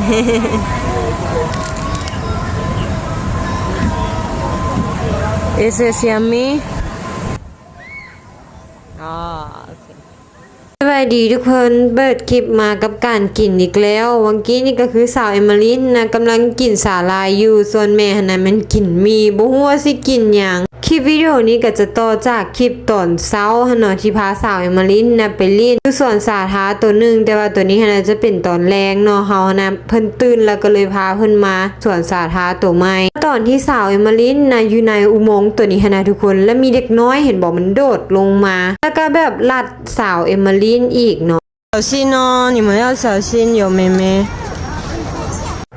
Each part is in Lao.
Is this yummy? ອໍ ໂອເຄ. ສະບາຍດີທຸກຄົນ, ເປີດຄລິບມາກັບການກິນອີກແລ້ວ. ຫວ່າງກີ້ນີ້ກໍຄືສາວເອມາລິນນະ ກຳລັງກິນສາຫຼ່າຍຢູ່, ສ່ວນແມ່ຫັ້ນນະແມ່ນກິນໝີ່, ບໍ່ຮູ້ວ່າຊິກິນຫຍັງ. ຄລິບວິດີໂອນີ້ກໍຈະຕໍ່ຈາກຄລິບຕອນເຊົ້າຫັ້ນເນາະ ທີ່ພາສາວເອມາລິນນະໄປຫຼິ້ນຢູ່ສວນສາທາໂຕໜຶ່ງ, ແຕ່ວ່າໂຕນີ້ຫັ້ນນະຈະເປັນຕອນແລງເນາະ. ເຮົາຫັ້ນນະ ເພິ່ນຕື່ນແລ້ວກໍເລີຍພາເພິ່ນມາສວນສາທາໂຕໃໝ່. ຕອນທີ່ສາວເອມາລິນນະຢູ່ໃນອຸໂມງໂຕນີ້ຫັ້ນນະທຸກຄົນ, ແລ້ວມີເດັກນ້ອຍເຫັນບໍ່ ມັນໂດດລົງມາ ແລ້ວກໍແບບລັດສາວເອມາລິນອີກເນາະ. 小心哦，你们要小心，有妹妹。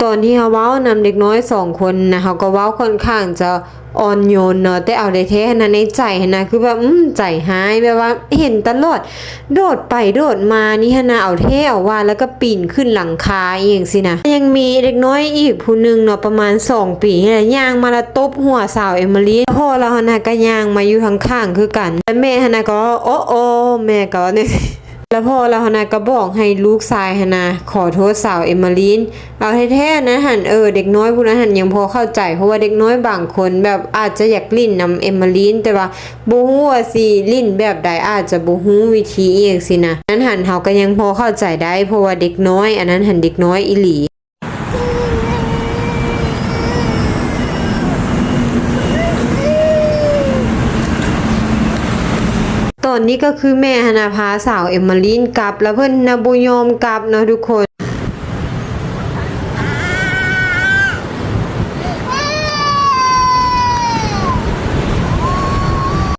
ຕອນທີ່ເຮົາເວົ້ານຳເດັກນ້ອຍສອງຄົນນະ ເຮົາກໍເວົ້າຂ້ອນຂ້າງຈະອ່ອນໂຍນເນາະ, ແຕ່ເອົາແທ້ໆຫັ້ນນະ ໃນໃຈຫັ້ນນະ ຄືແບບ ອືມ ໃຈຮ້າຍ, ແບບວ່າເຫັນຕະຫຼອດ ໂດດໄປໂດດມານີ້ຫັ້ນນະ ເອົາແທ້ເອົາວ່າ ແລ້ວກໍປີນຂຶ້ນຫຼັງຄາອີ່ຫຍັງຊີ້ນະ. ຍັງມີເດັກນ້ອຍອີກຜູ້ໜຶ່ງເນາະ ປະມານສອງປີນີ້ແຫຼະ ຍ່າງມາແລ້ວຕົບຫົວສາວເອມາລິນ. ພໍ່ລາວຫັ້ນນະກໍຍ່າງມາຢູ່ຂ້າງໆຄືກັນ, ແລະແມ່ຫັ້ນນະກໍ ໂອ້ ແມ່ກໍວ່າຈັ່ງຊີ້. ແລ້ວພໍ່ລາວຫັ້ນນະກໍບອກໃຫ້ລູກຊາຍຫັ້ນນະຂໍໂທດສາວເອມາລິນ. ເອົາແທ້ໆນະຫັ້ນ ເອີ ເດັກນ້ອຍຜູ້ນັ້ນຫັ້ນຍັງພໍເຂົ້າໃຈ, ເພາະວ່າເດັກນ້ອຍບາງຄົນແບບອາດຈະຢາກຫຼິ້ນນຳເອມາລິນ ແຕ່ວ່າບໍ່ຮູ້ວ່າຊິຫຼິ້ນແບບໃດ, ອາດຈະບໍ່ຮູ້ວິທີອີ່ຫຍັງຊີ້ນະ. ນັ້ນຫັ້ນເຮົາກໍຍັງພໍເຂົ້າໃຈໄດ້ ເພາະວ່າເດັກນ້ອຍ ອັນນັ້ນຫັ້ນເດັກນ້ອຍອີ່ຫຼີ. ຕອນນີ້ກໍຄືແມ່ຫັ້ນນະພາສາວເອມມາລິນກັບ ແລ້ວເພິ່ນນະບໍ່ຍອມກັບເນາະທຸກຄົນ.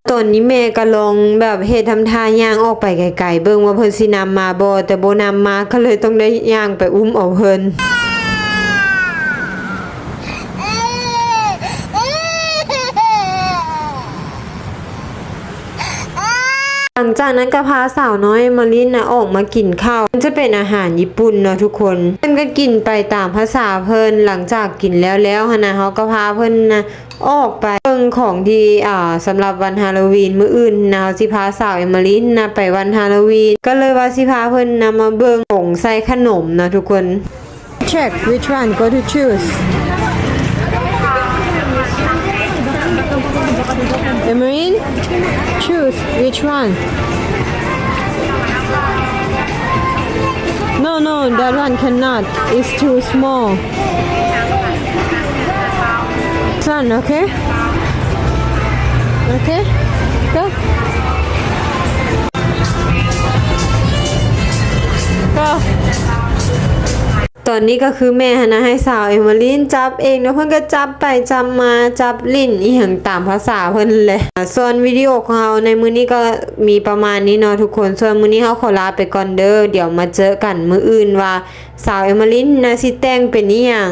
ຕອນນີ້ແມ່ກໍລອງແບບເຮັດທຳທ່າຍ່າງອອກໄປໄກໆ ເບິ່ງວ່າເພິ່ນຊິນຳມາບໍ່, ແຕ່ບໍ່ນຳມາ ກໍເລີຍຕ້ອງໄດ້ຍ່າງໄປອຸ້ມເອົາເພິ່ນ. ຫຼັງຈາກນັ້ນກໍພາສາວນ້ອຍມາລິນນະອອກມາກິນເຂົ້າ. ມັນຈະເປັນອາຫານຍີ່ປຸ່ນເນາະທຸກຄົນ. ເພິ່ນກໍກິນໄປຕາມພາສາເພິ່ນ. ຫຼັງຈາກກິນແລ້ວໆຫັ້ນນະ ເຮົາກໍພາເພິ່ນນະອອກໄປເບິ່ງຂອງທີ່ ອ່າ ສຳລັບວັນຮາໂລວີນມື້ອື່ນນະ. ເຮົາຊິພາສາວເອມມາລິນນະໄປວັນຮາໂລວີນ. ກໍເລີຍວ່າຊິພາເພິ່ນນະມາເບິ່ງກົງໃສ່ຂະໜົມເນາະທຸກຄົນ. Check which one go to choose. Emerin, choose which one. No, no, that one cannot. It's too small. This one, okay? Okay? Go. Go. ຕອນນີ້ກໍຄືແມ່ຫັ້ນນະໃຫ້ສາວເອມມາລິນຈັບເອງເນາະ, ເພິ່ນກໍຈັບໄປຈັບມາ ຈັບຫຼິ້ນອີ່ຫຍັງຕາມພາສາເພິ່ນແຫຼະ. ສ່ວນວິດີໂອຂອງເຮົາໃນມື້ນີ້ກໍມີປະມານນີ້ເນາະທຸກຄົນ. ສ່ວນມື້ນີ້ເຮົາຂໍລາໄປກ່ອນເດີ. ດຽວມາເຈີກັນມື້ອື່ນວ່າສາວເອມມາລິນນະຊິແຕ່ງເປັນອີ່ຫຍັງ.